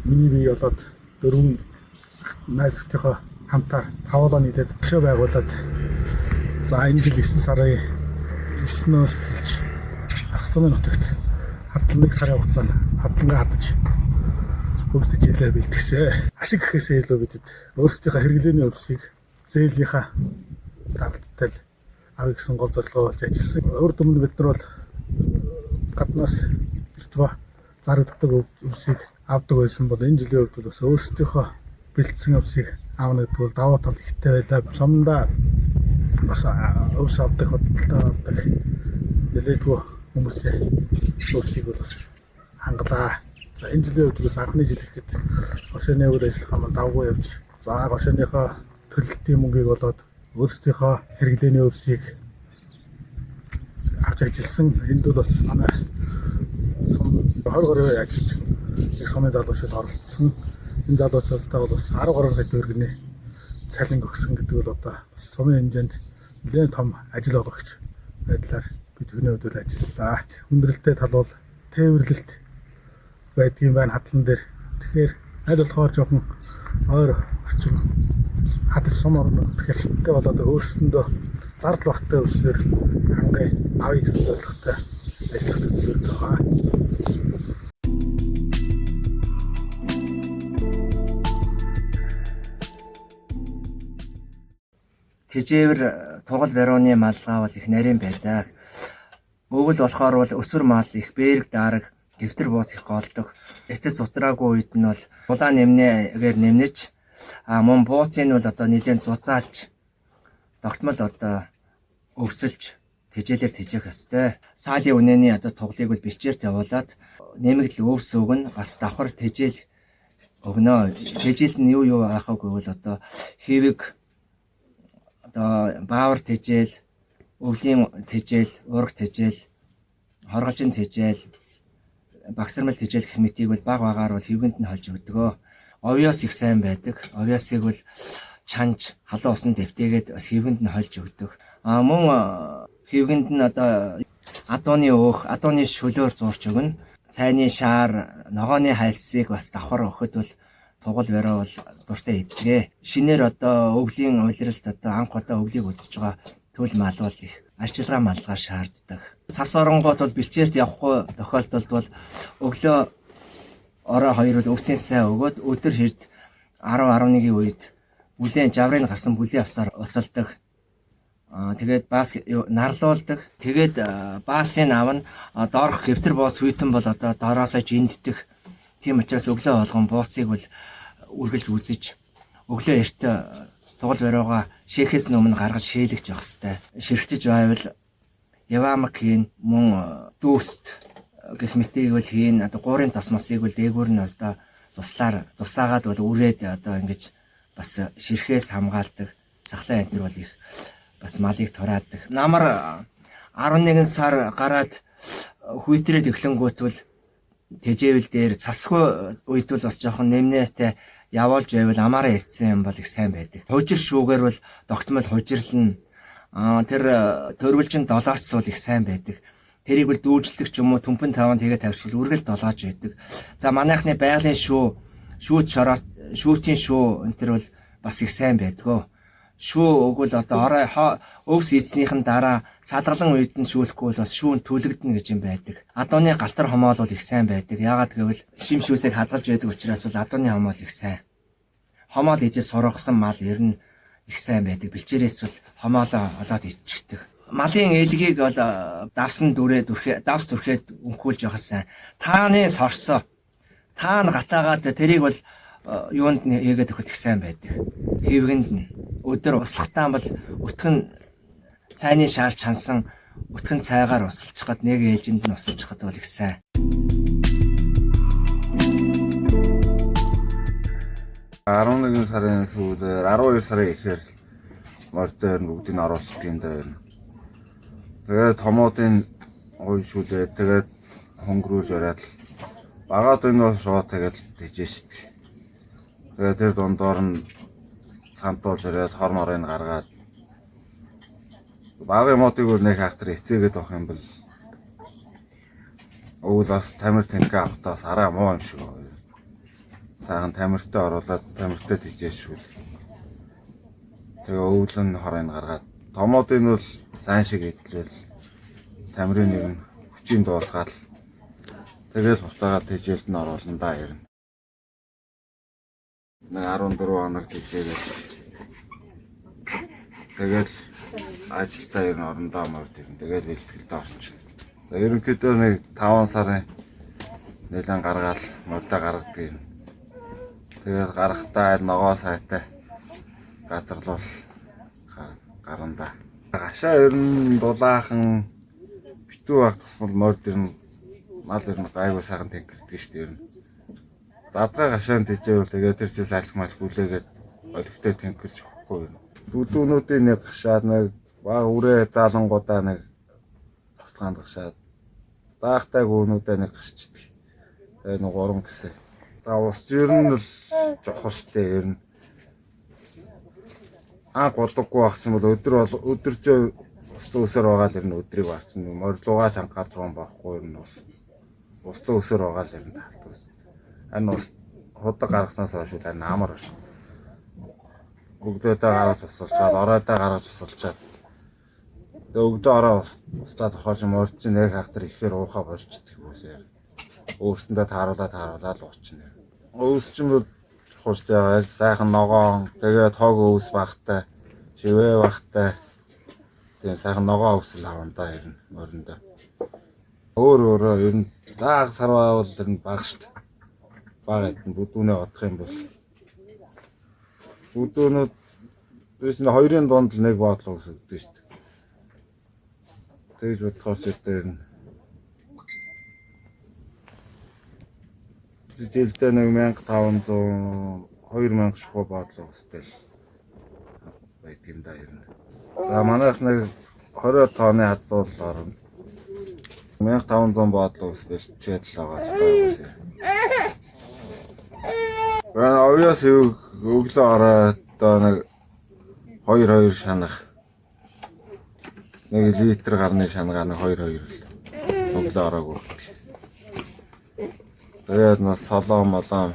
Миний бие болоод 4 найз нөхдөдөө хамтаар тавуулаа нийлээд бишөө байгуулад за энэ жил 9 сарын 9-өөс эхэлж Алхасны нутагт хадлан 1 сарын хугацаанд хадлангаа хадаж өвс тэжээлээ бэлтгэсэн. Ашиг гэхээсээ илүү бидэд өөрсдийнхөө хэрэглээний өвсийг зээлийнхаа дардтай л авъя гэсэн гол зорилгоо болж ажилласан. Урд өмнө бид нар бол гаднаас ирж байгаа зарагддаг өвсийг авдаг байсан бол энэ жилийн хувьд бол бас өөрсдийнхөө бэлдсэн өвсийг авна гэдэг бол давуу тал ихтэй байлаа. Сумдаа бас өвс авдаг, худалдаа авдаг нэлээдгүй хүмүүсээ өвсийг бол бас хангалаа. За энэ жилийн хувьд бас анхны жил гэхэд гошооны үйл ажиллагаа маань давгүй явж, за гошооныхоо төлөлтийн мөнгийг болоод өөрсдийнхөө хэрэглээний өвсийг авч ажилласан. Энд бол бас манай сум 20 гаруй ажиллаж нэг сумын залуучууд оролцсон. Энэ залуучуудтай бол бас 13 сая төгрөгийн цалин өгсөн гэдэг бол одоо бас сумын хэмжээнд нэлээд том ажил олгогч байдлаар бид хүний хувьд бол ажиллалаа. Хүндрэлтэй тал бол тээвэрлэлт байдгийн байна хадлан дээр. Тэгэхээр аль болохоор жоохон ойр орчин хадаж сум орно хэрчтэй болоод өөрсөндөө зардал багтай өвсөөр хангай авъя гэсэн зорилготой ажиллах төлөвлөлт байгаа. Тэжээвэр тугал барууны малгай бол их нарийн байдаг. Өвөл болохоор бол өсвөр мал их бэрэг дараг дэвтэр бууц их голдог. Эцэс утраагүй үед нь бол улаан нэмнэгээр нэмнэж мөн бууцыг нь бол одоо нэлээд зузаалж тогтмол одоо өвсөлж тэжээлээр тэжээх ёстой. Саалын үнэний одоо туглыг бол бэлчээр тавиулаад нэмэгдэл өвс өгнө, бас давхар тэжээл өгнө. Тэжээлд нь юу юу авах вэ гэвэл одоо хэвэг одоо баавар тэжээл, өвлийн тэжээл, уурга тэжээл, хоргожин тэжээл, багсармал тэжээл гэх мэтийг бол баг багаар бол хэвгэнд нь холж өгдөг. Овёос их сайн байдаг. Овёосыг бол чанж халуун усан дэвтээгээд бас хэвгэнд нь холж өгдөг. Мөн хэвгэнд нь одоо адууны өөх, адууны шөлөөр зуурч өгнө. Цайны шаар, ногооны хальсыг бас давхар өгөхөд бол тугал бариу бол дуртай иддэг. Шинээр одоо өвлийн улиралд одоо анх удаа өвлийг үзэж байгаа төл мал бол их арчилгаа малгай шаарддаг. Цас оронгууд бол бэлчээрт явахгүй тохиолдолд бол өглөө орой хоёр бол өвсийн сай өгөөд өдөр хэрд 10 11-ийн үед бүлээн жаврын гарсан бүлээн авсаар усалдаг. Тэгээд баас нарлуулдаг. Тэгээд баасын авна доорх хэвтэр боос хүйтэн бол одоо доороосоо жинддэг. Тийм учраас өглөө болгон бууцыг бол үргэлж үзэж өглөө эрт тугал бариугаа шээхээс өмнө гаргаж шээлгэж явах хэрэгтэй. Ширхтэж байвал явамаг хийн мөн дүүст гэх мэтийг бол хийн одоо гуурын тос мосыг бол дээгүүр нь одоо туслаар тусаагаад бол үрээд одоо ингэж бас ширхээс хамгаалдаг. Цахлаа энтер бол их бас малыг тураадаг. Намар 11 сар гараад хүйтрээд эхлэнгүүт бол тэжээвэл дээр цасгүй үед бол бас жоохон нэмнээтэй явуулж байвал амаараа идсэн юм бол их сайн байдаг. Хужир шүүгээр бол тогтмол хужирлна. Тэр төрвөлжин долоорц бол их сайн байдаг. Тэрийг бол дүүжилдэг ч юм уу төмпөн таван тэгээ тавьчихвал үргэлж долоож байдаг. За манайхны байгалийн шүү, шүүт шороо, шүүтийн шүү энэ төр бол бас их сайн байдгүй. Шүү өгвөл одоо орой өвс ийдснийхэн дараа цадгалан үед нь шүүлэхгүй бол бас шүүн түлэгдэнэ гэж юм байдаг. Адууны галтар хомоол бол их сайн байдаг. Яагаад гэвэл шим шүүсийг хадгалж байдаг учраас бол адууны хомоол их сайн. Хомоол ижиж сургасан мал ер нь их сайн байдаг. Бэлчээрээс бол хомоолоо олоод иччихдэг. Малын элгийг бол давсан дүрээ дүрхээ давс дүрхээд өнхүүлж явах сайн. Тааны сорсоо таа нь гатаагаад тэрийг бол юунд нь хийгээд өгөхөд их сайн байдаг. Хэвгэнд нь өдөр услахтаа бол өтгөн цайны шаар чансан өтгөн цайгаар усалчихад нэг ээлжинд нь усалчихад бол их сайн. 11 сарын сүүлээр 12 сарын эхээр морь дээр бүгдийг нь оруулах юм даа байна. Тэгээд томоодын уйшүүлээ тэгээд хөнгөрүүлж бариад л багаад энэ бол шууд тэгээд тэжээ штэ. Тэгээд тэр дундоор нь цамтуулж бариад хор морыг гаргаад багын модыг бол нэг хахтар эцээгээд авах юм бол өвөл бас тамир тэнхээ авахтаа сараа муу юм шиг байна. Сайхан тамиртай оруулаад тамиртай тэжээшүүл. Тэгээ өвлөн хорыг гаргаад томоодын бол сайн шиг идлэл тамирын нэр нь хүчийн дуусгаад тэгэл буцаагаад тэжээлд нь оруулна да ер нь. Нэг 14 хоног тэжээгээд тэгэл ажилдаа ер нь орондоо морд ирнэ. Тэгэл бэлтгэлдээ орчихно. Ерөнхийдөө нэг 5 сарын нэлээд гаргаал мордоо гаргадаг юм. Тэгээд гарахтаа аль ногоо сайтай газарлуул гарна да. Гашаа ер нь дулаахан битүү байх тусмал морд ер нь мал ер нь гайгүй сайхан тэнгэрдэг шүү дээ ер нь. Задгаа гашаан тэжээвэл тэгээд тэр чинь салхи малх хүлээгээд олигтой тэнгэрч өгөхгүй юм. Бүдүүнүүдийн нэг гашаад нэг баг үрээ заалангуудаа нэг тасалгаанд гашаад даахтай гүүнүүдээ нэг гашчдаг. Тэгээд нэг 3 гэсэн. За ус ер нь л чухал штэ ер нь. Аа голдоггүй байх юм бол өдөр бол өдөржөө ус зөөсөр байгаа л ер нь өдрийг барчин. Морилуугаа чангаар байгаа юм байхгүй ер нь ус. Ус зөөсөр байгаа л ер нь таалдаг. Харин ус худаг гаргаснаас хойш харин амар биш. Өгдөөдөө гаргаж усалчаад, ороодоо гаргаж усалчаад. Тэгээ өгдөө ороо услаад хойш морж чинь нэг хахтар ихээр уухаа болчдөг үсээр. Өөрсөндөө тааруулаад уучна. Өвс чинь бол чухал шүү дээ. Сайхан ногоон, тэгээ тоог өвс багтай, чивээ багтай. Тийм сайхан ногоон өвсөл авна да ер нь мориндоо. Өөр өөрөө ер нь дааг сарваа бол ер нь баг шүү дээ. Баг хэдэн бүдүүнээ одох юм бол бүдүүнүүд дээрс нь хоёрын дунд л нэг бодлого өвс өгдөг шүү дээ. Тэгж бодохоор ч одоо ер нь жилдээ нэг 1500 2000 шухуу бодлого өстэй л байдаг юм да ер нь. За манайх нэг 20 тонны хадвал орно. 1500 бодлого өс бэлчээд л байгаа л даа. Оёос өглөө ороод одоо нэг 2-2 шанах. 1 литр гарны шангаа нэг 2-2 л өглөө ороогүй. Тэгээд нас солоон молоон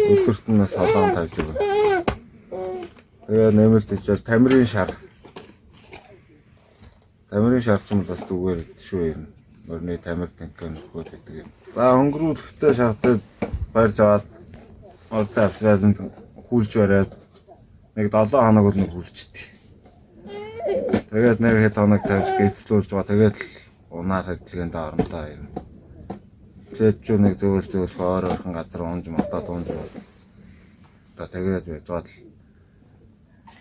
өдөрт нь солоон тавьж өгнө. Тэгээд нэмэлт ичээл тамирын шар. Тамирын шар ч юм бол бас зүгээр шүү юм. Морины тамир танкан нөхөд байдаг юм. За өнгөрүүлэхдээ шартад барьж аваад мордоо авчираад хүлж бариад нэг 7 хоног бол нэг хүлчдэг. Тэгээд нэг хэд хоног тавьж гэцлүүлж байгаа. Тэгээд л унаар хөдөлгөөнд орно даа юм. Тэгээд ч нэг зөөл зөөл ойр ойрхон газар унж модоод унж. Одоо тэгээд байж байгаа л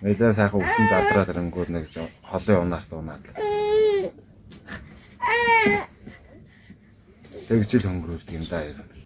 нэлээд сайхан өвсөн задраад ирэнгүүт нэг холын унаарт унаад. Тэгж л хөнгөрүүлдэг юм да ер нь.